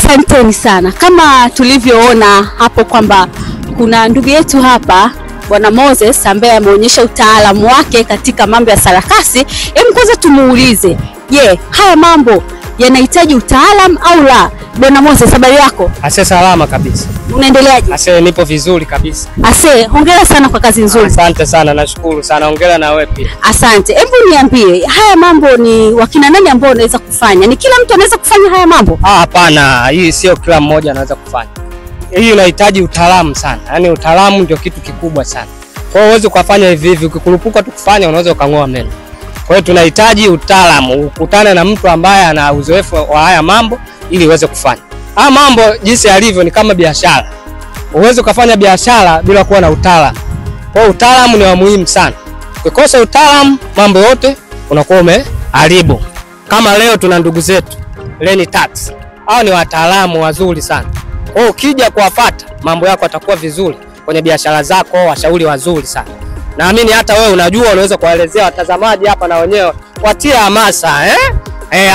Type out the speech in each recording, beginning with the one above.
Asanteni sana. Kama tulivyoona hapo kwamba kuna ndugu yetu hapa Bwana Moses ambaye ameonyesha utaalamu wake katika mambo ya sarakasi. Hebu kwanza tumuulize, je, haya mambo yanahitaji utaalamu au la? Bwana Moses, habari yako? Ase, salama kabisa. Unaendeleaje? Ase, nipo vizuri kabisa. Ase, hongera sana kwa kazi nzuri. Asante sana, nashukuru sana. Hongera na wewe pia. Asante. Hebu niambie, haya mambo ni wakina nani ambao wanaweza kufanya? Ni kila mtu anaweza kufanya haya mambo? Hapana, hii sio kila mmoja anaweza kufanya. Hii inahitaji utaalamu sana. Yaani utaalamu ndio kitu kikubwa sana. Kwa hiyo huwezi kufanya hivi hivi, ukikurupuka tu kufanya unaweza ukang'oa meno. Kwa hiyo tunahitaji utaalamu, ukutane na mtu ambaye ana uzoefu wa haya mambo ili uweze kufanya. Haya mambo jinsi yalivyo ni kama biashara. Huwezi kufanya biashara bila kuwa na utaalamu. Kwa hiyo utaalamu ni wa muhimu sana. Ukikosa utaalamu mambo yote unakuwa umeharibu. Kama leo tuna ndugu zetu Rentax. Hao ni wataalamu wazuri sana. Kwa hiyo ukija kuwafuata mambo yako yatakuwa vizuri kwenye biashara zako, washauri wazuri sana. Naamini hata wewe unajua, unaweza kuwaelezea watazamaji hapa na wenyewe watie hamasa,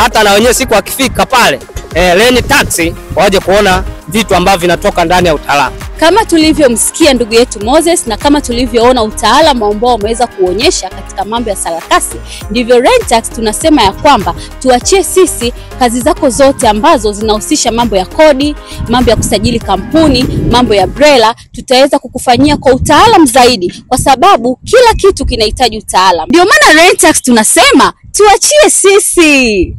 hata na wenyewe siku akifika pale Rentax waje kuona vitu ambavyo vinatoka ndani ya utaalamu. Kama tulivyomsikia ndugu yetu Moses na kama tulivyoona utaalamu ambao umeweza kuonyesha katika mambo ya sarakasi, ndivyo Rentax tunasema ya kwamba tuachie sisi kazi zako zote ambazo zinahusisha mambo ya kodi, mambo ya kusajili kampuni, mambo ya BRELA, tutaweza kukufanyia kwa utaalamu zaidi, kwa sababu kila kitu kinahitaji utaalamu. Ndio maana Rentax tunasema tuachie sisi.